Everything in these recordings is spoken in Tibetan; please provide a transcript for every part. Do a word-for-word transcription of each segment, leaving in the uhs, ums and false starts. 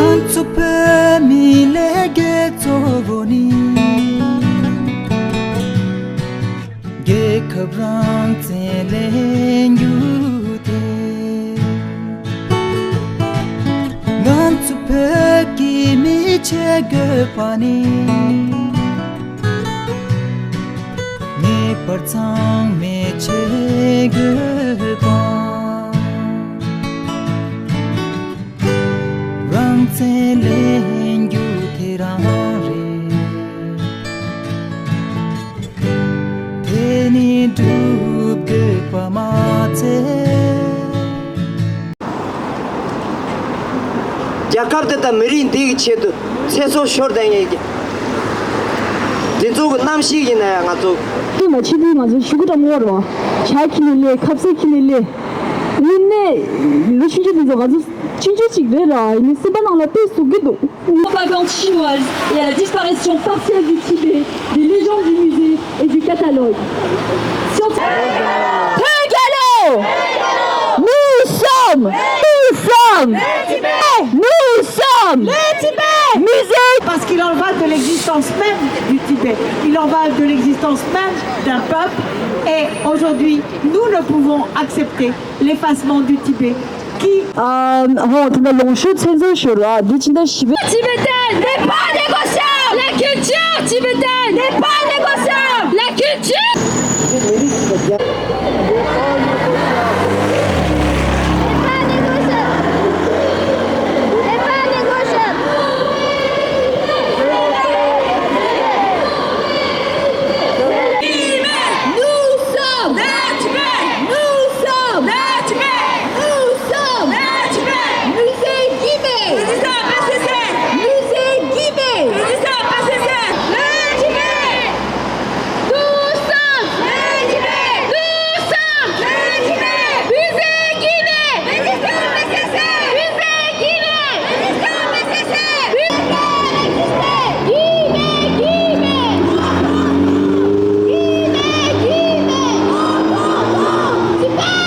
ང་ཚོ་བོད་མིའི་ལས་འགུལ་གཙོ་བོ་ནི། རྒྱལ་ཁབ་རང་བཙན་ལེན་རྒྱུ་དེ། ང་ཚོ་བོད་ཀྱི་མི་བྱེད་དགོས་པ་ནི། ངེས་པར་ཚང་མས་བྱེད་དགོས་པ། རང་བཙན་ལེན་རྒྱུ་དེ་རང་རེད། དེ་ནི་སྒྲུབ་དགོས་པ་མ་ཚད། རྒྱལ་ཁབ་དེ་དང་མི་རིགས་འདི་གི་ཆེད་དུ་ཚེ་སྲོག་ཤོར་བསྡད་མཁན་གྱི་འདི་ཚོ་གི་རྣམ་ཤེས་ཡིན་ན་ཡང་ང་ཚོ། དེ་མ་ཕྱི་དུས་ང་ཚོ་ཤུ་གུ་འགྲམ་འོར་བ། ཇ་ཁྱི་ནས་ལས་ཁབ་སེ་ཁྱི་ནས་ལས། དངོས་གནས་ལོ་ཆུང་ཆུང་འདི་ཚོ་ང་ཚོ་ཅི་འདྲ་ཅིག་རེད་ར། ཡིན་ནའི་སེམས་པ་ནང་ལ་དཔེ་ཟུག་གི་འདུག Propagande chinoise et à la disparition partielle du Tibet, des légendes du musée et du catalogue. Science- Nous sommes, nous sommes, nous sommes le Tibet. Musée. Parce qu'il en va de l'existence même du Tibet. Il en va de l'existence même d'un peuple. Et aujourd'hui, nous ne pouvons accepter l'effacement du Tibet qui ཨ་ཧོ། དེ་འདྲ་ལོངས་སྤྱོད་ཚེ་འཛིན་ཞུ་ར། འདི་ཕྱི་ཟླ་བཞི་པའི། Tibétaine n'est pas négociable. La culture tibétaine n'est pas négociable. La culture n'est pas négociable. N'est pas négociable. Nous sommes. Nous sommes. Nous sommes. Musée Guimet. Résistance P C C. Musée Guimet. Résistance P C C. Le Tibet. Nous sommes. Le Tibet. Nous sommes. Le Tibet. Musée Guimet. Résistance P C C. Musée Guimet. Résistance P C C. Guimet, Guimet. Guimet, Guimet. Tibet.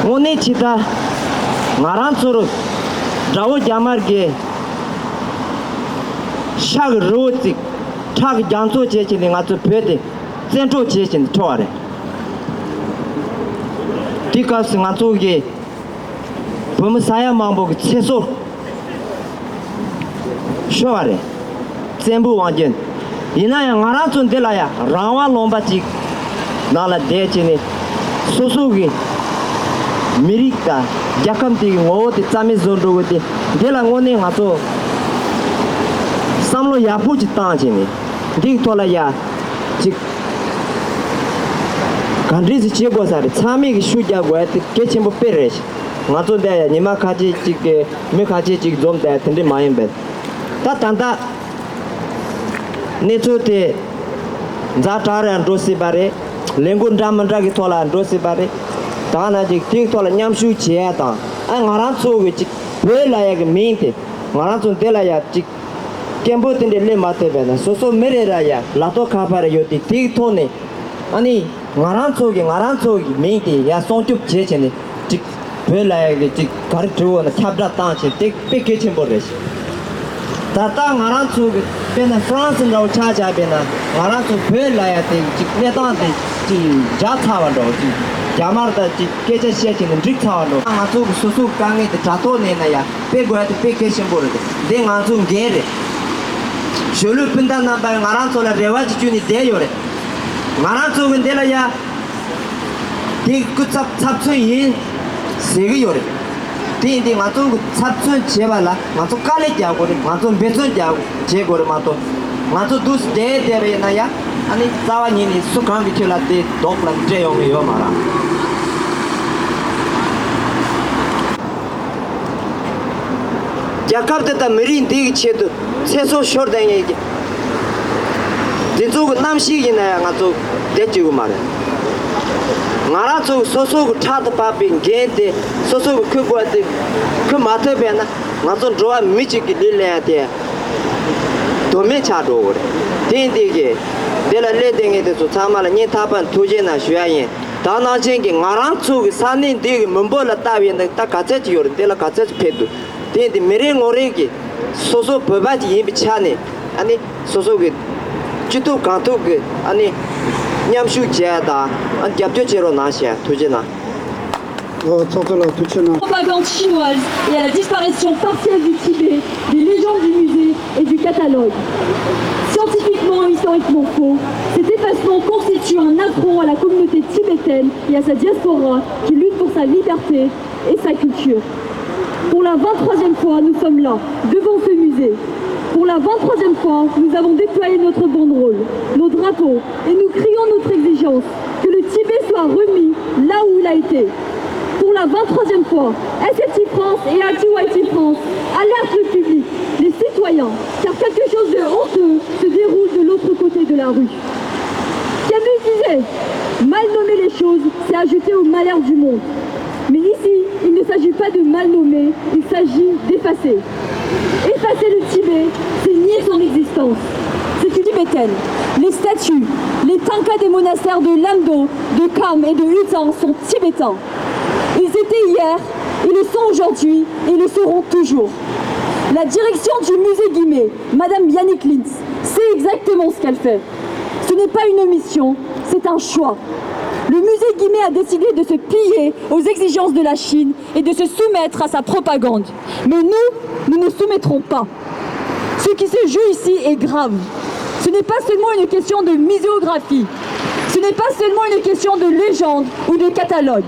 དངོས་གནས་ཇི་ལྟར་ང་རང་ཚོར་དགྲ་བོ་རྒྱ་དམར་གྱི་ཤ་གི་རི་བོ་བརྩིགས། ཁྲག་གི་རྒྱ་མཚོ་བྱས་བྱས་ནས་ང་ཚོའི་བོད་དེ་བཙན་འཕྲོག་བྱས་བྱས་ནས་འཕྲོག་པ་རེད། དེའི་སྐབས་སུ་ང་ཚོ་གི་བོད་མི་ས་ཡ་མང་པོ་གི་ཚེ་སྲོག་ཤོར་བ་རེད། བཙན་པོའི་དབང་སྒྱུར། ཡིན་ན་ཡང་ང་རང་ཚོ་འདི་ལ་ཡང་རང་དབང་ལུང་པ་ཅིག་ནང་ལ་བསྡད་བྱས་ནས་སོ་སོ་གི་མི་རིགས་དང་རྒྱལ་ཁབ་འདི་གི་ངོ་བོ་དེ་རྩ་མེད་བཟོ་འགྲོ་གི་དེ། འདི་ལ་དངོས་གནས་ང་ཚོ་བསམ་བློ་ཡག་པོ་ཅིག་བཏང་བྱས་ནས་འདི་གི་ཐོག་ལ་ཡ་ཅིག་ག་འདྲས་སེ་བྱེད་དགོས་ས་རེད། ཚང་མས་ཀྱི་ཤུགས་རྒྱག་དགོས་ཡ་དེ་གལ་ཆེན་པོ་དཔེ་རེད། ང་ཚོ་འདི་ཡ་ཉི་མ་ཁ་ཤས་ཅིག་གི་མི་ཁ་ཤས་ཅིག་འཛོམས་བསྡད་ཡ་དེ་འདྲས་མ་ཡིན་པས། ད་ད་ལྟ་གནས་ཚུལ་དེ་ཛ་དྲག་རེ་འགྲོ་སྲིད་པ་རེད། ལས་འགུལ་འདྲ་མི་འདྲ་གི་ཐོག་ལ་འགྲོ་སྲིད་པ་རེད། ད་ན་ཅིག་དེའི་ཐོག་ལ་མཉམ་ཞུགས་བྱེད་ཡ་དང་། ཨ་ང་རང་ཚོ་གི་ཅིག་བོད་ལབ་ཡ་གི་མིང་དེ་ང་རང་ཚོ་འདི་ལ་ཡ་ཅིག་སྐད་འབོད་དེ་འདྲས་སླེབས་མ་ཐུབ་པས་ན། སོ་སོ་མི་རེ་ར་ཡ་ལག་ཐོག་ཁ་པར་ཡོད་དེ། དེའི་ཐོག་ནས་ཨ་ནི་ང་རང་ཚོ་གི་ང་རང་ཚོ་གི་མིང་དེ་ཡ་སྲུང་སྐྱོབ་བྱེད་བྱས་ནས་ཅིག་བོད་ལ་ཡ་གི་ཅིག་ག་རེ་བྲིས་འོ་ན་ཁྱབ་བསྒྲགས་བཏང་བྱས་དེ་དཔེ་གལ་ཆེན་པོ་རེད། ད་ལྟ་ང་རང་ཚོ་གི་དཔེར་ན་ཧྥ་རན་སི་འདྲ་བོ་ཆ་བཞག་པས་ན། ང་རང་ཚོ་བོད་ལ་ཡ་དེ་ཅིག་གནས་སྟངས་དེ་ཅིག་འཇགས་ཚར་བ་འདྲ་བོ། ཅིག་རྒྱ་དམར་དང་ཅིག་སྐད་ཆ་བཤད་བྱས་ནས་འགྲིག་ཚར་བ་འདྲ་བོ། ང་ཚོ་གི་སོ་སོ་གི་དཀའ་ངལ་དེ་དྲ་ཐོག་ནས་ན་ཡ་སྤེལ་དགོས་ཡ་དེ་དཔེ་གལ་ཆེན་པོ་རེད། འདི་ང་ཚོ་འགན་རེད། གཞོན་ལུས་སྤུན་ཟླ་རྣམ་པས་ང་རང་ཚོ་ལ་རེ་བ་ཅིག་བཅོལ་ནས་བསྡད་ཡོད་རེད། ང་རང་ཚོ་གི་འདི་ལ་ཡ་དེ་སྐུ་ཚབ་ཚབ་མཚོན་ཡིན་ཟེར་གི་ཡོད་རེད། དེ་ཡིན་དུས་ང་ཚོ་གི་ཚབ་མཚོན་བྱེད་པ་ལ་ང་ཚོ་དཀའ་ལས་རྒྱག་དགོས་རེད། ང་ཚོ་འབད་བརྩོན་རྒྱག་བྱེད་དགོས་རེད་མ་གཏོགས། ང་ཚོ་འདུག་སེ་བསྡད་བསྡད་པ་ཡིན་ན་ཡ། ཨ་ནི་རྩ་བ་ཉིད་ནས་སུ་གང་གི་ཁྱོད་ལ་དེ་རྡོག་ལ་སྤྲད་ཡོང་གི་ཡོད་མ་རེད། རྒྱལ་ཁབ་དེ་དང་མི་རིགས་འདི་གི་ཆེད་དུ་ཚེ་སྲོག་ཤོར་བསྡད་མཁན་གྱི་འདི་ཚོ་གི་རྣམ་ཤེས་ཡིན་ན་ཡང་ང་ཚོ་བསྡད་བཅུག་གི་མ་རེད། ང་རང་ཚོ་སོ་སོ་གི་ཕྲག་ཏུ་བབས་པའི་འགན་དེ་སོ་སོ་གི་ཁུར་དགོས་ཏེ་ཁུར་མ་ཐུབ་པས་ན། ང་ཚོ་འགྲོ་བ་མི་གཅིག་གི་ལུས་ལེན་ཡ་དེ་དོན་མེད་ཆགས་འགྲོ་གི་རེད། དེ་ཡིན་དུས་ཀྱི་འདི་ལ་སླེབས་བསྡད་མཁན་དེ་ཚོ་ཚང་མ་ལ་སྙིང་ཐག་པ་ནས་ཐུགས་རྗེ་གནང་ཞུ་ཡ་ཡིན། ད་ནང་བཞིན་གྱི་ང་རང་ཚོ་གི་ས་གནས་འདི་གི་མི་འབོར་ལ་ལྟ་བའི་ནང་ད་ག་ཚད་ཅིག་ཡོད་རེད། འདི་ལ་ག་ཚད་ཅིག་ཕེབས་འདུག་དེ་ཡིན་དུས་མི་རེ་ངོ་རེ་གི་སོ་སོ་བོད་པ་ཅིག་ཡིན་པའི་ཆ་ནས་ཨ་ནི་སོ་སོ་གི་ཅི་ཐུབ་གང་ཐུབ་ཀྱི་ཨ་ནི་མཉམ་ཞུགས་བྱས་དང་ཨ་ནི་རྒྱབ་སྐྱོར་བྱེད་རོགས་གནང་ཞེས་ཐུགས་རྗེ་གནང་། ཨོ་ཚོགས་གཙོ་ལགས་ཐུགས་རྗེ་གནང་། Propagande chinoise et à la disparition partielle du Tibet, des légendes du musée et du catalogue. Scientifiquement et historiquement faux, cet effacement constitue un affront à la communauté tibétaine et à sa diaspora qui lutte pour sa liberté et sa culture. Pour la vingt-troisième fois, nous sommes là, devant ce musée. Pour la vingt-troisième fois, nous avons déployé notre banderole, nos drapeaux, et nous crions notre exigence que le Tibet soit remis là où il a été. Pour la vingt-troisième fois, S F T France et R T Y T France alertent le public, les citoyens, car quelque chose de honteux se déroule de l'autre côté de la rue. Camus disait, mal nommer les choses, c'est ajouter au malheur du monde. Mais ici, il ne s'agit pas de mal nommer, il s'agit d'effacer. Effacer le Tibet, c'est nier son existence. C'est une tibétaine. Les statues, les tankas des monastères de Lamdo, de Kham et de Hütsang sont tibétains. Ils étaient hier, ils le sont aujourd'hui et ils le seront toujours. La direction du musée Guimet, Madame Yannick Lintz, sait exactement ce qu'elle fait. Ce n'est pas une omission, c'est un choix. Le musée Guimet a décidé de se plier aux exigences de la Chine et de se soumettre à sa propagande. Mais nous, nous ne soumettrons pas. Ce qui se joue ici est grave. Ce n'est pas seulement une question de muséographie. Ce n'est pas seulement une question de légende ou de catalogue.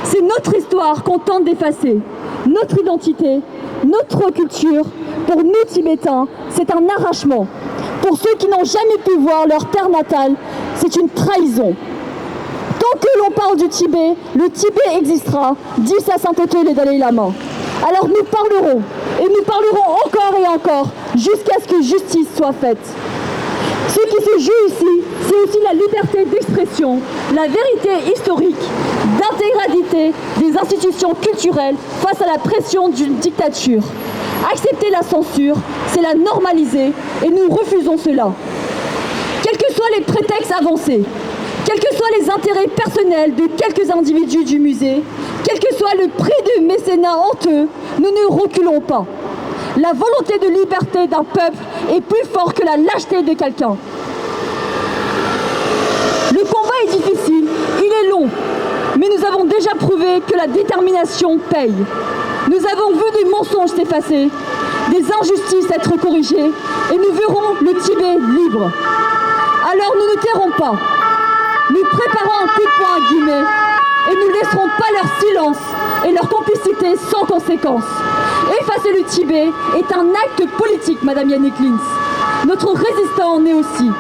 C'est notre histoire qu'on tente d'effacer. Notre identité, notre culture, pour nous Tibétains, c'est un arrachement. Pour ceux qui n'ont jamais pu voir leur terre natale, c'est une trahison. Tant que l'on parle du Tibet, le Tibet existera, dit sa sainteté le Dalai Lama. Alors nous parlerons, et nous parlerons encore et encore, jusqu'à ce que justice soit faite. Ce qui se joue ici, c'est aussi la liberté d'expression, la vérité historique, d'intégralité des institutions culturelles face à la pression d'une dictature. Accepter la censure, c'est la normaliser et nous refusons cela. Quels que soient les prétextes avancés, quels que soient les intérêts personnels de quelques individus du musée, quel que soit le prix de mécénat honteux, nous ne reculons pas. La volonté de liberté d'un peuple est plus forte que la lâcheté de quelqu'un. Le combat est difficile, il est long, mais nous avons déjà prouvé que la détermination paye. Nous avons vu des mensonges s'effacer, des injustices être corrigées, et nous verrons le Tibet libre. Alors nous ne tairons pas. Nous préparons un coup de poing à Guimet et nous laisserons pas leur silence et leur complicité sans conséquence. Effacer le Tibet est un acte politique, Madame Yannick Lintz. Notre résistance en est aussi.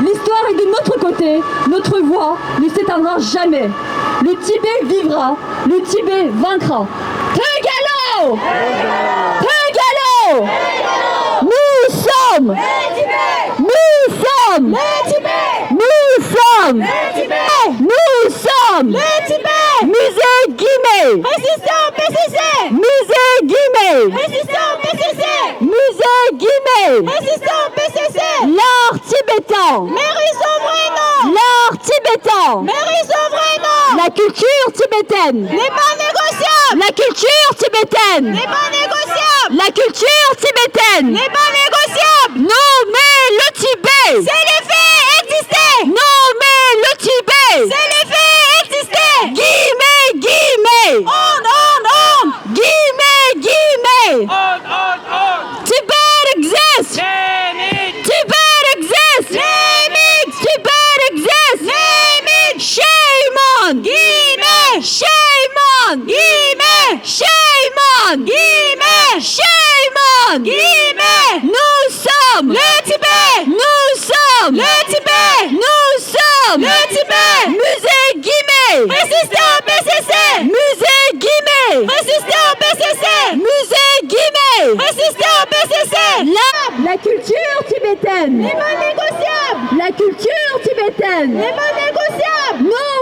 L'histoire est de notre côté, notre voix ne s'éteindra jamais. Le Tibet vivra, le Tibet vaincra. Tengalo! Tengalo! Nous sommes! Nous sommes! Nous sommes! Nous sommes! Musée Guimet! Résistons, P C C! Musée Guimet! Résistons, P C C! Musée Guimet! Résistons, P C C! L'art tibétain! Mérite son vrai nom! L'art tibétain! Mérite son vrai nom! La culture tibétaine! N'est pas négociable! La culture tibétaine! N'est pas négociable! La culture tibétaine! N'est pas négociable! Nommer le Tibet! C'est le fait exister! Nommer le Tibet! C'est le fait exister! Guimet, Guimet! On, on, on! Guimet, Guimet! On, on, on! Tibet exists! Name it! Tibet exists! Name it! Tibet exists! Name it! Shame on! Guimet! Shame on! Guimet! Shame on! Guimet! Shame on! Guimet! Nous sommes le Tibet! Nous sommes le Tibet! Nous sommes le Tibet! Musée Guimet! Résistons, P C C! Musée Guimet! Résistons, P C C! Musée Guimet! Résistons, P C C! La, la culture tibétaine! N'est pas négociable! La culture tibétaine! N'est pas négociable! Nos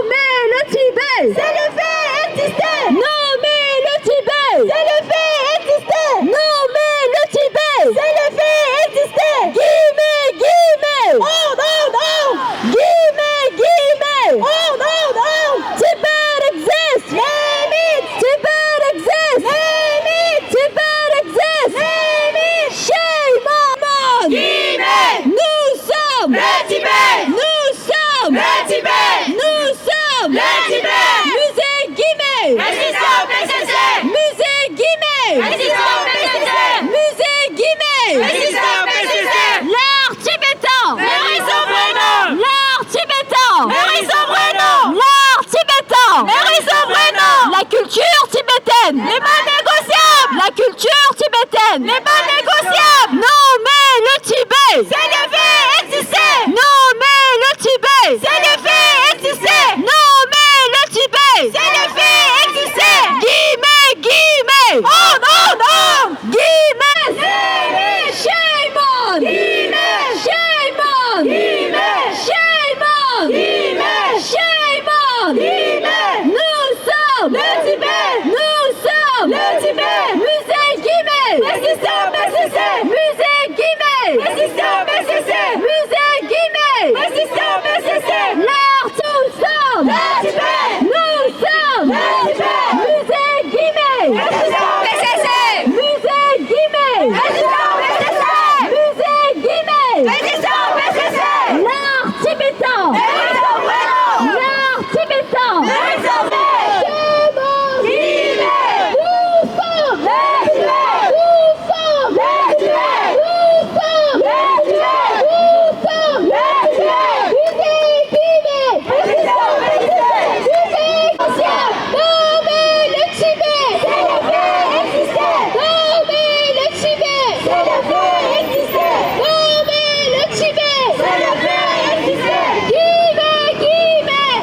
Tibétains. Désormais. Demain. Tibet. Nous sommes. Le Tibet. Nous sommes. Le Tibet. Nous sommes. Le Tibet. Nous sommes. Le Tibet. Vive Tibet. Résistons, résistons. Vive Tibet. Non, mais le Tibet. C'est le fait exister. Non, mais le Tibet. C'est le fait exister. Non, mais le Tibet. C'est le fait exister. Tibet, Tibet.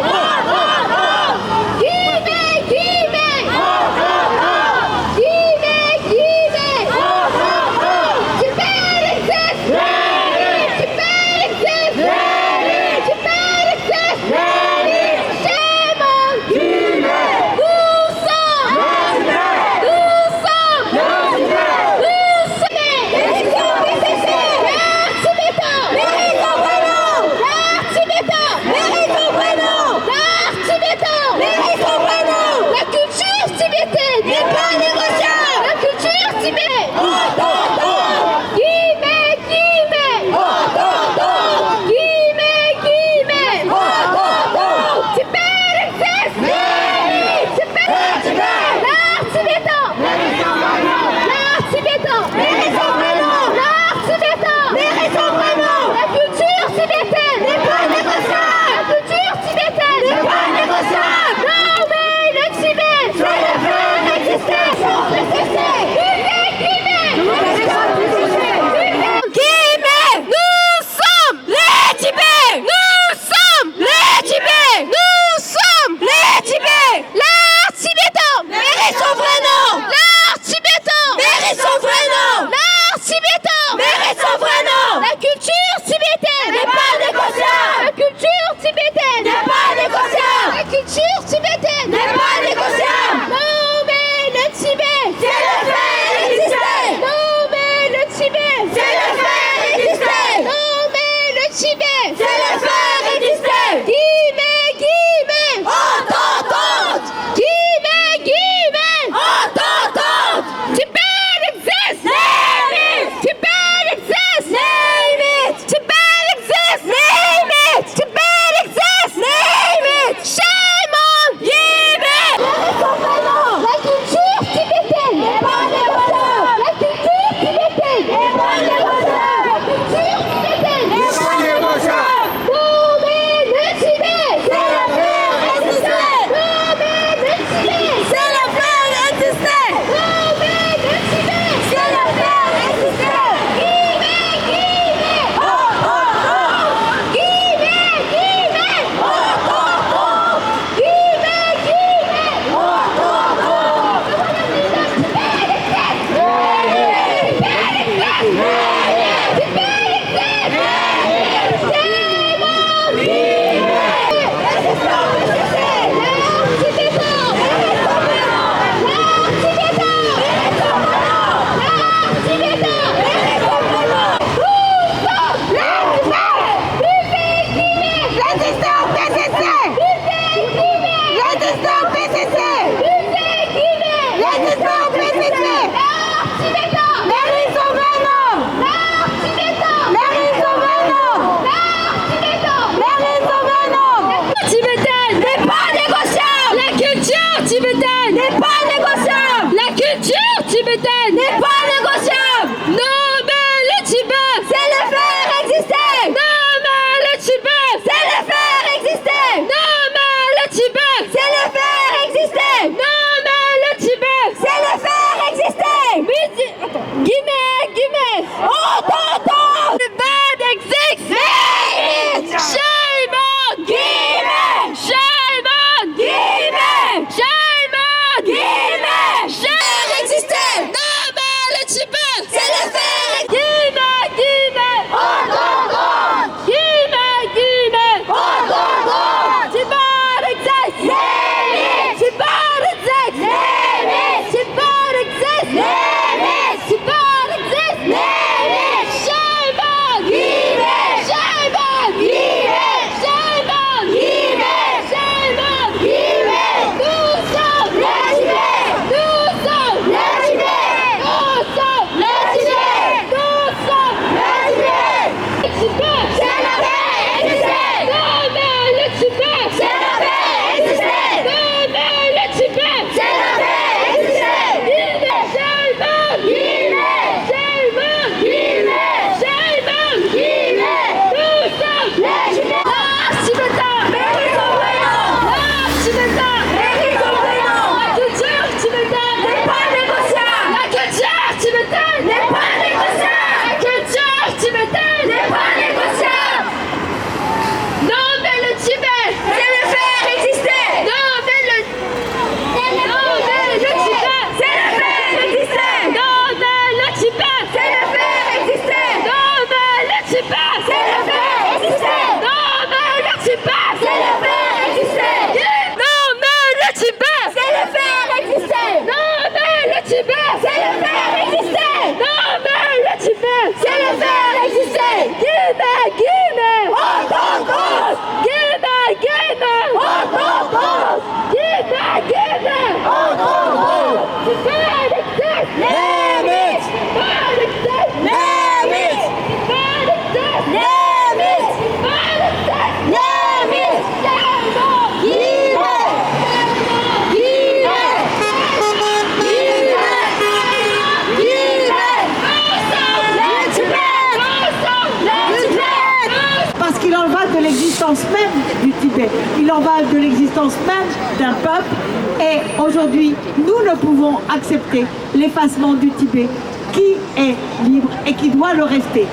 Il en va de l'existence même d'un peuple et aujourd'hui, nous ne pouvons accepter l'effacement du Tibet qui est libre et qui doit le rester.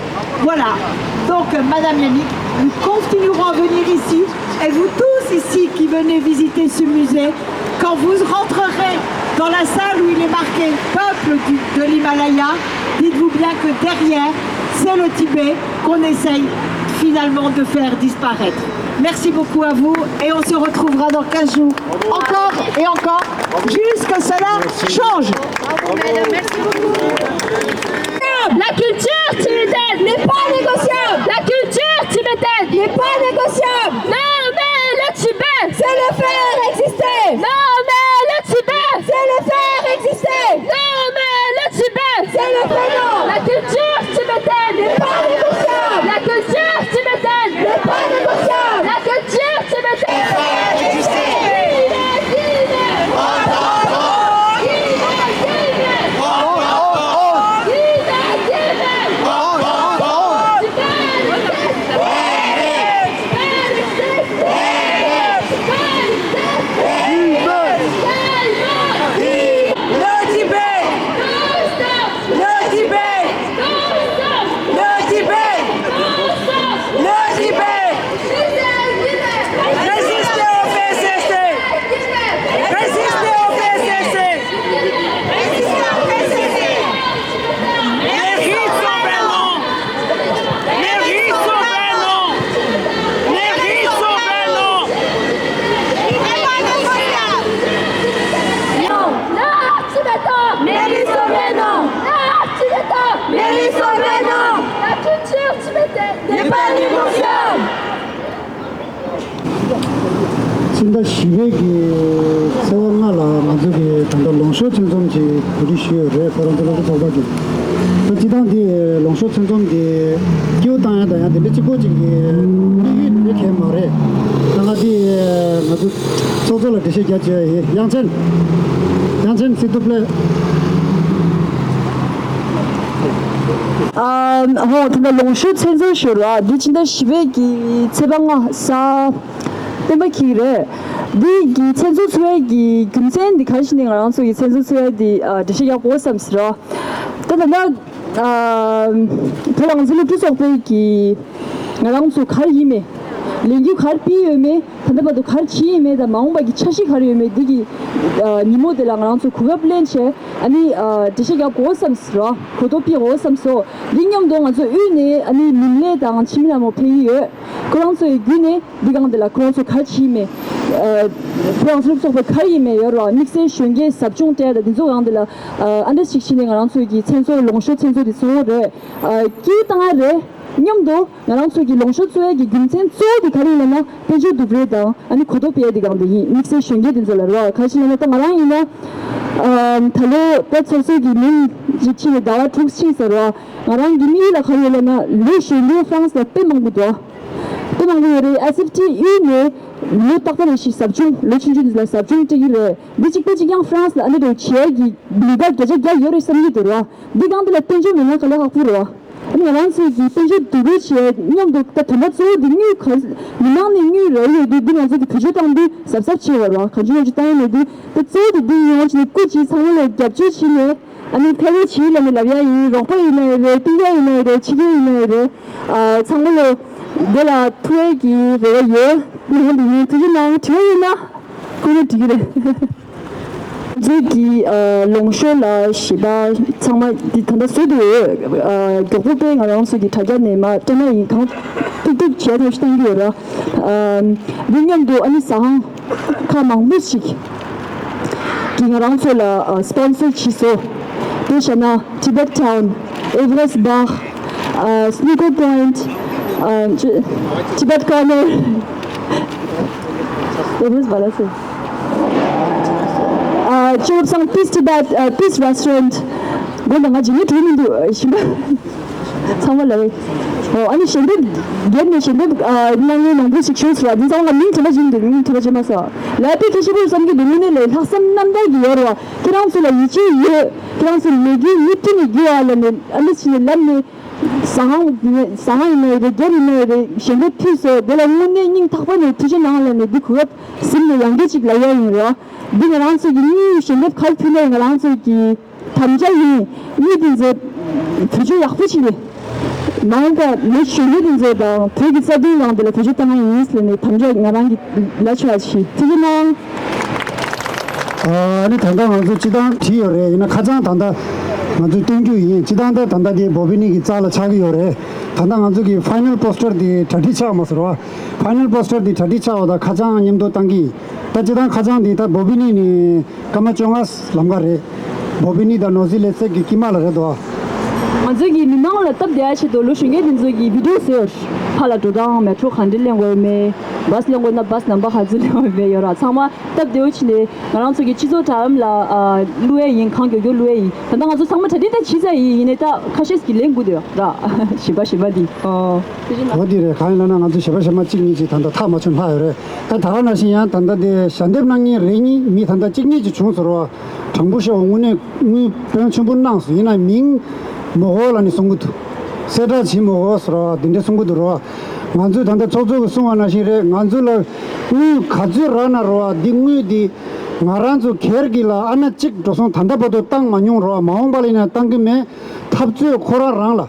Voilà. Donc, Madame Yannick, nous continuerons à venir ici et vous tous ici qui venez visiter ce musée, quand vous rentrerez dans la salle où il est marqué peuple du- de l'Himalaya, dites-vous bien que derrière, c'est le Tibet qu'on essaye finalement de faire disparaître. Merci beaucoup à vous et on se retrouvera dans quinze jours, encore et encore, jusqu'à cela change. La culture tibétaine n'est pas négociable. La culture tibétaine n'est pas négociable. Non, mais le Tibet, c'est le faire exister. Non, mais le Tibet, c'est le faire exister. Non, mais le Tibet, c'est le prénom. La culture tibétaine n'est pas négociable. La culture tibétaine n'est pas négociable. La culture tibétaine n'est pas négociable. Le Tibet! Le Tibet! Le Tibet! Le Tibet! Résistez au P C C! Résistez au P C C! Mérite son vrai nom! Mérite son vrai nom! Mérite son vrai nom! L'art tibétain mérite son vrai nom! L'art tibétain mérite son vrai nom! La culture tibétaine n'est pas négociable! ཕྱི་ཟླ་བཞི་པའི་གི་ཚེས་པ་ལྔ་ལ་ང་ཚོ་གི་ད་ལྟ་ལོངས་ཤོག་ཚོད་འཛོམས་ཀྱི་གོ་སྒྲིག་ཞུས་ཡོད་རེད། ཁོ་རང་ཚོ་སློབ་གྲྭ་ཚོགས་པ་གི། ད་སྤྱི་བཏང་འདི་ལོངས་ཤོག་ཚོད་འཛོམས་ཀྱི་སྐྱེའུ་བཏང་ཡ་དང་ཡང་དེ་འདྲ་གཅིག་པོ་གཅིག་གི་དམིགས་ཡུལ་དེ་འདྲ་གང་ཡང་མ་རེད། ད་ང་འདི་ང་ཚོ་ཚོགས་གཙོ་ལ་འགྲེལ་བཤད་རྒྱག་བྱས་ཡིན། དབྱངས་ཅན། དབྱངས་ཅན་སི་ཏུ་པླེ། ཨ་ཧོ། ད་ལྟ་ལོངས་ཤོག་ཚོད་འཛོམས་ཞུ་ར། འདི་ཕྱི་ཟླ་བཞི་པའི་གི་ཚེས་པ་ལྔ་གཟའ་སྤེན་པ་འཁྱིལ་རེད། འདི་གི་ཚོད་འཛོམས་ཚོགས་ཡས་ཀྱི་རྒྱུ་མཚན་འདི་ག་རེ་ཞིག་ནས་ང་རང་ཚོ་གི་ཚོད་འཛོམས་ཚོགས་ཡས་འདི་ཨ་འགྲེལ་བཤད་རྒྱག་དགོས་བསམ་ཟེར་ར། ད་ད་ལྟ་ཨ་ད་ལྟ་ང་ཚོ་སློབ་ཕྲུག་ཚོགས་པའི་གི་ང་རང་ཚོ་ག་རེ་ཡིན་མེད། ལས་འགུལ་ག་རེ་སྤེལ་ཡོད་མེད། ད་ལྟ་བར་དུ་ག་རེ་བྱས་ཡོད་མེད་དང་། མ་འོངས་པ་གི་འཆར་གཞི་ག་རེ་ཡོད་མེད། འདི་གི་ཨ་ཉིན་མོ་དེ་ལ་ང་རང་ཚོ་གོ་སྐབས་ལེན་བྱས། ཨ་ནི་ཨ་འགྲེལ་བཤད་རྒྱག་དགོས་བསམ་ཟེར་ར། གོ་རྟོགས་སྤེལ་དགོས་བསམ་སོང་། འདི་མཉམ་དུ་ང་ཚོ་དབུས་ནས་ཨ་ནི་མིང་ལས་དང་འཆི་མེད་ལྷ་མོ་ཕེབས་ཀྱི་ཡོད། ཁོ་རང་ཚོའི་བརྒྱུད་ནས་འདི་སྒང་འདི་ལ་ཁོ་རང་ཚོ་ག་རེ་བྱས་མེད། ཨ་ཁོ་རང་ཚོ་སློབ་ཚོགས་པ་ག་རེ་ཡིན་མེད་ཡོད་ར། དམིགས་བསལ་གཞོན་སྐྱེས་ཟབ་སྦྱོང་སྤྲད་དང་འདི་ཚོ་སྒང་འདི་ལ་ཨ་ཨ་འདྲ་ཞིག་བྱས་ནས་ང་རང་ཚོའི་གི་མཚན་ཚོགས་ལོངས་ཤོག་མཚན་ཚོགས་འདི་བཙུགས་ཡོད་རེད། ཨ་སྐྱིད་བཏང་ཡ་རེད། མཉམ་དུ་ང་རང་ཚོ་གི་ལོངས་ཤོག་བཙུགས་ཡ་གི་རྒྱུ་མཚན་གཙོ་བོ་དེ་ག་རེ་ཡིན་ལབ་ན། དཔལ་འབྱོར་སྡུག་རུས་དང་ཨ་ནི་གོ་རྟོགས་སྤེལ་ཡ་དེ་སྒང་དེ་ཡིན། དམིགས་བསལ་གཞོན་སྐྱེས་དེ་ཚོ་ལ་རེད་བ། ག་རེ་ཡིན་ལབ་ན། ད་ང་རང་ཡིན་ན་ཨ་ད་ལོ་དཔལ་ཚོགས་གཙོ་གི་མིང་ཅིག་ཕྱིན་ནས་ཟླ་བ་དྲུག་ཕྱིན་ཟེར་བ། ང་རང་གི་དམིགས་ཡུལ་ལ་ག་རེ་ཡོད་ལབ་ན། ལོ་གཞོན་ལོ་ཧྥ་རན་སི་ལ་དཔེ་མང་པོ་འདུག་དཔེ་མང་པོ་ཡོད་རེད། ཨེས་ཨེཕ་ཊི་དབུས་ནས་ལོ་རྟག་པ་རེ་བཞིན་ཟབ་སྦྱོང་། ལོ་ཆུང་ཆུང་འདི་ལ་ཟབ་སྦྱོང་སྤྲད་ཀྱི་རེད། འདི་གཅིག་པ་གཅིག་རྐྱང་ཧྥ་རན་སི་ལ་ཨ་ནི་འདྲ་བྱེད་ཡ་གི་ནུས་པ་བརྒྱ་ཆ་བརྒྱ་ཡོད་རེད་བསམ་གྱི་འདུག་ར། འདི་སྒང་འདི་ལ་དཔལ་འབྱོར་མེད་ན་དཀའ་ལས་ཁག་པོ་རེད་བ། ཨ་ནི་ང་རང་ཚོའི་གི་དཔལ་འབྱོར་སྡུག་རུས་བྱས་མཉམ་དུ། ད་དོན་དག་གཙོ་བོ་འདི་དངུལ་ག་མི་མང་ནས་དངུལ་རག་ཡོད་དུས། འདི་ང་ཚོ་གི་བེད་སྤྱོད་བཏང་དུས་གཟབ་གཟབ་བྱེད་དགོས་རེད་བ། གང་བྱུང་མང་བྱུང་བཏང་ཡ་མེད་དུས། ད་གཙོ་བོ་དེ་འདི་ཡོང་བྱས་ནས་སྐུ་མཁྱེན་ཚང་མ་ལ་རྒྱབ་སྐྱོར་བྱས་ནས། ཨ་ནི་ཕེབས་རོགས་བྱེད་ལབ་ནས་ལབ་ཡ་ཡིན། རོགས་པ་ཡིན་ན་ཡང་རེད། སྤུན་ཀྱག་ཡིན་ན་ཡང་རེད། ཕྱི་རྒྱལ་ཡིན་ན་ཡང་རེད། ཨ་ཚང་མ་ལ་འདི་ལ་ཐུགས་ཡག་གི་རེ་བ་ཡོད། ནང་དུ་ཡིན། ཐུགས་རྗེ་གནང་། དྲི་བ་ཡོད་ན་ཁོང་ཚོས་འདྲི་གི་རེད། ང་ཚོའི་གི་ཨ་ལོངས་ཤོག་ལ་ཞེ་དྲག་ཚང་མ་འདི་ད་ལྟ་བཟོས་འདུག་ཨ་མགྱོགས་པོ་དཔེ་ང་རང་ཚོ་གི་དྲ་རྒྱ་ནས་མར་སྤྲད་ན་ཡིན། གང་ཐུབ་ཐུབ་བྱས་ཐབས་ཤེས་གཏང་གི་ཡོད་ར། ཨ་འདི་མཉམ་དུ་ཨ་ནི་ཟ་ཁང་ཁག་མང་པོ་ཞིག་གིས་ང་རང་ཚོ་ལ་ཨ་སི་པོན་སར་བྱས་སོང་། དེ་བྱས་ན་Tibet Town, Everest Bar, ཨ་Snooker Point, ཨ་Tibet Corner, Everest Bar ལ་སོང་། ཨ་ཅོ་བསང་Peace Tibet, ཨ་Peace Restaurant། དགོངས་དག་ང་ཇི་ནས་གྲོལ་མི་འདུག་ཨ་ཞིམ་པ། ཚང་མ་ལ་རེད། ཨོ་ཨ་ནི་ཞལ་འདེབས་སྒེར་ནས་ཞལ་འདེབས་ཨ་གནང་མཁན་མང་པོ་ཞིག་བྱུང་སོང་བ། འདི་ཚང་མ་ལ་མིང་དྲན་པ་བྱེད་ཀྱི་འདུག་མིང་དྲན་པ་བྱེད་མ་སོང་། ལ་དཔེ་གལ་ཆེན་པོ་བསམ་གྱི་འདུག་དངོས་གནས་ལ་ལྷག་བསམ་རྣམ་དག་གིས་ཡོད་རེད་བ། ཁྱེད་རང་ཚོ་ལ་ཡིད་ཆེས་ཡོད། ཁྱེད་རང་ཚོ་ལས་འགུལ་མུ་མཐུད་ནས་རྒྱུགས་ཨ་ལབ་ནས། ཨ་ནི་ཕྱི་ནས་ལབ་ནས། ཟ་ཁང་ཟ་ཁང་ཡིན་ནའི་རེད། སྒེར་ཡིན་ནའི་རེད། ཞལ་འདེབས་ཕུལ་སོང་། དེ་ལ་དངོས་གནས་སྙིང་ཐག་པ་ནས་ཐུགས་རྗེ་གནང་ལབ་ནས་འདི་གོ་སྐབས་ཟིན་ནས་ཡང་བསྐྱར་ཅིག་ལབ་ཡ་ཡིན་རོ། འདི་ང་རང་ཚོ་གི་དངུལ་ཞལ་འདེབས་ག་རེ་ཕུལ་ནའི་ང་རང་ཚོ་གི་དམ་བཅའ་ཡིན། དངུལ་འདི་ཚོ་བེད་སྤྱོད་ཡག་པོ་བྱས་ནས་མ་འོངས་པ་ལོ་གཞོན་པ་འདི་ཚོ་དང་བོད་ཀྱི་རྩ་དོན་ལ་འདི་ལ་བེད་སྤྱོད་གཏང་ཡ་ཡིན་ཟེར་ནས་དམ་བཅའ་ང་རང་གི་ལ་ཆོག་ཅིག་ཐུགས་རྗེ་གནང་། ཨ་ནི་ད་ལྟ་ང་ཚོ་སྤྱི་བཏང་བྲིས་ཡོད་རེད། ཡིན་ན་ཁ་བྱང་ད་ལྟ་ང་ཚོས་སྟོན་རྒྱུ་ཡིན། སྤྱི་བཏང་ད་ད་ལྟ་དེ་བོ་བི་ནི་གི་རྩ་ལ་ཆགས་ཀྱི་ཡོད་རེད། ད་ལྟ་ང་ཚོ་གི་ཕའི་ནལ་པོ་སི་ཊར་དེ་གྲ་སྒྲིག་ཆགས་མ་སོང་བ། ཕའི་ནལ་པོ་སི་ཊར་དེ་གྲ་སྒྲིག་ཆགས་པ་དང་ཁ་བྱང་མཉམ་དུ་བཏང་གི་ཡིན། ད་སྤྱི་བཏང་ཁ་བྱང་དེ་ད་བོ་བི་ནི་ནས་སྐར་མ་བཅོ་ལྔ་ལམ་ཁ་རེད། བོ་བི་ནི་དང་ནོར་ཛི་ལེ་སི་གི་དཀྱིལ་མ་ལ་རེད་དོ། ང་ཚོ་གི་མི་མང་ལ་སྟབས་བདེ་ཡ་ཆེད་དུ་ལོ་གཞོན་སྐྱེས་དེ་ཚོ་གི་བི་ཌི་ཡོ་བཟོས་ཡོད། ཕར་ལ་འགྲོ་སྟངས་མེ་ཊོ་ག་འདྲ་ལེན་དགོས་ཡོད་མེད། བྷ་སི་ལེན་དགོས་ན་བྷ་སི་ནམ་བར་ག་ཚོད་ལེན་དགོས་ཡོད་མེད་ཡོད་ར། ཚང་མ་སྟབས་བདེ་བོ་བྱས་ནས་ང་རང་ཚོ་གི་སྤྱི་ཚོགས་དྲ་ལམ་ལ་ཨ་བླུག་ཡ་ཡིན། གང་མགྱོགས་མགྱོགས་བླུག་ཡ་ཡིན། ད་ལྟ་ང་ཚོ་ཚང་མ་གྲ་སྒྲིག་ད་བྱས་ཚར་ཡིན། ཡིན་ནའི་ད་ཁ་ཤས་ཀྱིས་ལེན་དགོས་འདུག་ར། གཞན་པ་གཞན་པ་འདི་ཨོ། འོ་དེ་རེད། གང་ཡིན་ལབ་ན་ང་ཚོ་གཞན་པ་གཞན་པ་གཅིག་གཉིས་ཅིག་ད་ལྟ་ཐག་མ་ཆོད་ལྷག་ཡོད་རེད། ཨ་ད་ག་ནང་བཞིན་ཡང་ད་ལྟ་དེ་ཞལ་འདེབས་གནང་མཁན་རེ་གཉིས་མི་ད་ལྟ་གཅིག་གཉིས་ཅིག་བྱུང་སོང་ར། དྲང་པོ་བཤད་དངོས་གནས་དངུལ་དཔོན་ཆེན་པོ་གནང་སོང་། ཡིན་ན་མིང་མི་གོ་ལབ་ནས་གསུང་གི་འདུག་གསལ་བསྒྲགས་བྱེད་མི་གོ་ཟེར་བ་འདི་འདྲ་གསུང་གི་འདུག་རོ། ང་ཚོས་ད་ལྟ་ཚོགས་གཙོ་གིས་གསུང་བ་ནང་བཞིན་རེད། ང་ཚོ་ལ་དངུལ་ག་ཚོད་རག་ན་རོ། འདི་དངུལ་འདི་ང་རང་ཚོ་སྒེར་གྱི་ལ་ཨ་ན་གཅིག་འགྲོ་སོང་ད་ལྟ་བར་དུ་བཏང་མ་མྱོང་རོ། མ་འོངས་པ་ལ་ཡིན་ན་བཏང་གི་མེད། འཐབ་རྩོད་ཁོ་རང་རང་ལ་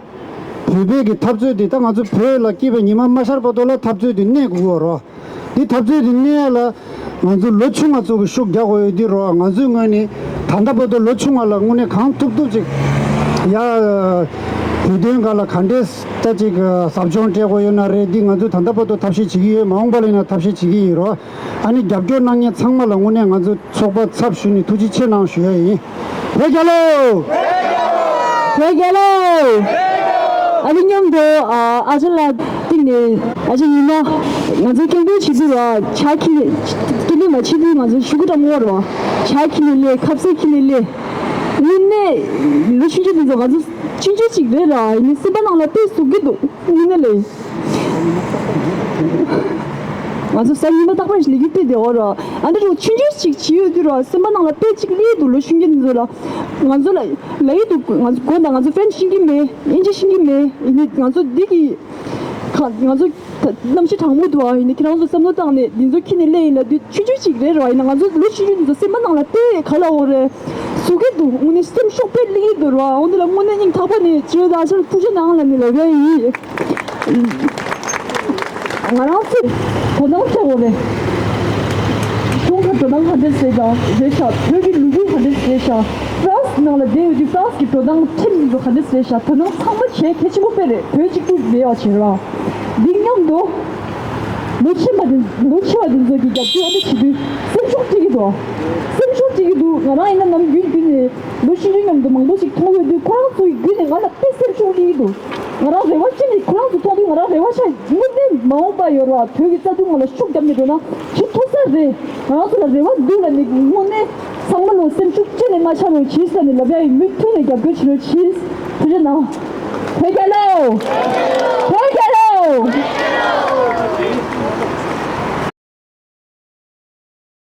བོད་པའི་གི་འཐབ་རྩོད་འདི་ད་ང་ཚོ་བོད་ལ་སྐྱེས་པའི་ཉི་མ་མ་ཤར་བར་དུ་ལ་འཐབ་རྩོད་འདི་གནས་དགོས་རོ། འདི་འཐབ་རྩོད་འདི་གནས་ཡ་ལ་ང་ཚོ་ལོ་ཆུང་བ་ཚོ་གི་ཤུགས་རྒྱག་དགོས་ཡོད་འདི་རོ། ང་ཚོའི་ངོས་ནས་ད་ལྟ་བར་དུ་ལོ་ཆུང་བ་ལ་དངོས་གནས་གང་ཐུབ་ཐུབ་ཅིག་ཡ་བོད་དོན་སྒང་ལ་ག་འདྲས་ད་ཅིག་ཟབ་སྦྱོང་སྤྲད་དགོས་ཡོད་ན་རེད། འདི་ང་ཚོས་ད་ལྟ་བར་དུ་ཐབས་ཤེས་བྱེད་ཀྱི་ཡོད། མ་འོངས་པ་ལ་ཡིན་ན་ཐབས་ཤེས་བྱེད་ཀྱི་ཡིན་རོ། ཨ་ནི་རྒྱབ་སྐྱོར་གནང་མཁན་ཚང་མ་ལ་དངོས་གནས་ང་ཚོ་ཚོགས་པ་ཚབ་ཞུས་ནས་ཐུགས་རྗེ་ཆེ་གནང་ཞུ་ཡ་ཡིན། བོད་རྒྱལ་ལོ། བོད་རྒྱལ་ལོ། ཨ་ནི་མཉམ་དུ་ཨ་ཅག་ལ་བསྟུན་ནས་ཨ་ཅག་ཉི་མ་ང་ཚོ་སྐད་འབོད་བྱེད་དུས་ར་ཇ་འཁྱེར་ནས་སྐྱེ་ལེ་མ་བྱེད་དུས་ང་ཚོ་ཤུ་གུ་འགྲམ་འོར་བ་ཇ་འཁྱེར་ནས་སླེབས། ཁ་ཟས་འཁྱེར་ནས་སླེབས། དངོས་གནས་ལོ་ཆུང་ཆུང་འདི་ཚོ་ང་ཚོ་ཆུང་ཆུང་ཅིག་རེད་ར། ཡིན་ནའི་སེམས་པ་ནང་ལ་དཔེ་ཟུག་གི་འདུག་དངོས་གནས་ལས། ང་ཚོ་གཟའ་ཉི་མ་རྟག་པར་ཞིག་ལས་འགུལ་སྤེལ་བསྡད་ཡོད་ར། ཨ་འདྲ་རུ་ཆུང་ཆུང་ཞིག་བྱེད་ཡོད་དུས་ར་སེམས་པ་ནང་ལ་དཔེ་གཅིག་སླེབས་འདུག་ལོ་ཆུང་ཆུང་འདི་ཚོ་ལ། ང་ཚོ་ལ་ལབ་ཡི་འདུག་ང་ཚོ་དགོངས་དག་ང་ཚོ་ཧྥ་རན་སི་ཤེས་ཀྱི་མེད། དབྱིན་ཇི་ཤེས་ཀྱི་མེད། ཡིན་ནའི་ང་ཚོ་འདི་གི་ཁ་ང་ཚོ་གནམ་གཤིས་གྲང་མོ་འདུག་ཨ་ཡིན་ནའི་ཁྱེད་རང་ཚོ་བསམ་བློ་བཏང་ནས་འདི་ཚོ་འཁྱེར་ནས་སླེབས་ཡིན་ལ། འདི་ཆུང་ཆུང་ཞིག་རེད་ར། ཡིན་ན་ང་ཚོ་ལོ་ཆུང་ཆུང་འདི་ཚོ་སེམས་པ་ནང་ལ་དཔེ་ག་ལ་འོ་རེད། སུ་གི་འདུག་དངོས་གནས་སེམས་ཤུགས་དཔེ་སླེབས་ཀྱི་འདུག་ར། འོ་འདི་ལ་དངོས་གནས་སྙིང་ཐག་པ་ནས་ཇོ་ཡོད་ཨ་ཅག་ལ་ཐུགས་རྗེ་གནང་ལབ་ནས་ལབ་ཡ་ཡིན། ང་རང་ཚོས་དོ་སྣང་བྱེད་དགོས་རེད། གཞུང་གི་དོ་སྣང་ག་འདྲས་བྱས་ཤག་རེད་ཤག་བོད་ཀྱི་ལོ་རྒྱུས་ག་འདྲས་བྱས་ཤག་ཧྥ་རན་སི་ནང་ལ་བསྡད་ཡོད་དུས་ཧྥ་རན་སི་གི་དོ་སྣང་ཁྲིམས་འདི་ཚོ་ག་འདྲས་བྱས་ཤག་དོ་སྣང་ཚང་མ་བྱེད་གལ་ཆེན་པོ་དཔེ་རེད། བོད་གཅིག་གྱུར་བསྡད་ཡག་བྱེད་ར། འདི་མཉམ་དུ་ལོ་ཆེན་པ་འདི་ལོ་ཆེ་བ་འདི་ཚོ་གི་རྒྱབ་སྐྱོར་ཨ་འདྲ་བྱེད་དུས་སེམས་ཤུགས་སྤྲད་ཀྱི་འདུག་སེམས་ཤུགས་སྤྲད་ཀྱི་འདུག་ང་རང་ཡིན་ན་ནམ་རྒྱུན་རྒྱུན་ནས་ལོ་ཆུང་ཆུང་མཉམ་དུ་མང་པོ་ཞིག་མཐོང་ཡོད་དུས་ཁོ་རང་ཚོའི་རྒྱུད་ནས་ང་ལ་དཔེ་སེམས་ཤུགས་སླེབས་ཀྱི་འདུག་ང་རང་རེ་བ་ཅི་ནས་ཁོ་རང་ཚོ་མཐོང་དུས་ང་རང་རེ་བ་ཆགས། དངོས་གནས་མ་འོངས་པ་ཡོད་ར་བོད་ཀྱི་རྩ་དོན་ང་ལ་ཤུགས་རྒྱབ་ནས་འགྲོ་ན་ཇི་ཐུབ་ས་རེད། ང་རང་ཚོ་ལ་རེ་བ་འདུག་ལབ་ནས་དངོས་གནས་ཚང་མ་ལོ་སེམས་ཤུགས་ཅི་ནས་མ་ཆག་རོགས་གྱིས་ཟེར་ནས་ལབ་ཡ་ཡིན། མུ་མཐུད་ནས་རྒྱབ་སྐྱོར་བྱེད་རོགས་གྱིས། ཐུགས་རྗེ་གནང་། བོད་རྒྱལ་ལོ། བོད་རྒྱལ་ལོ།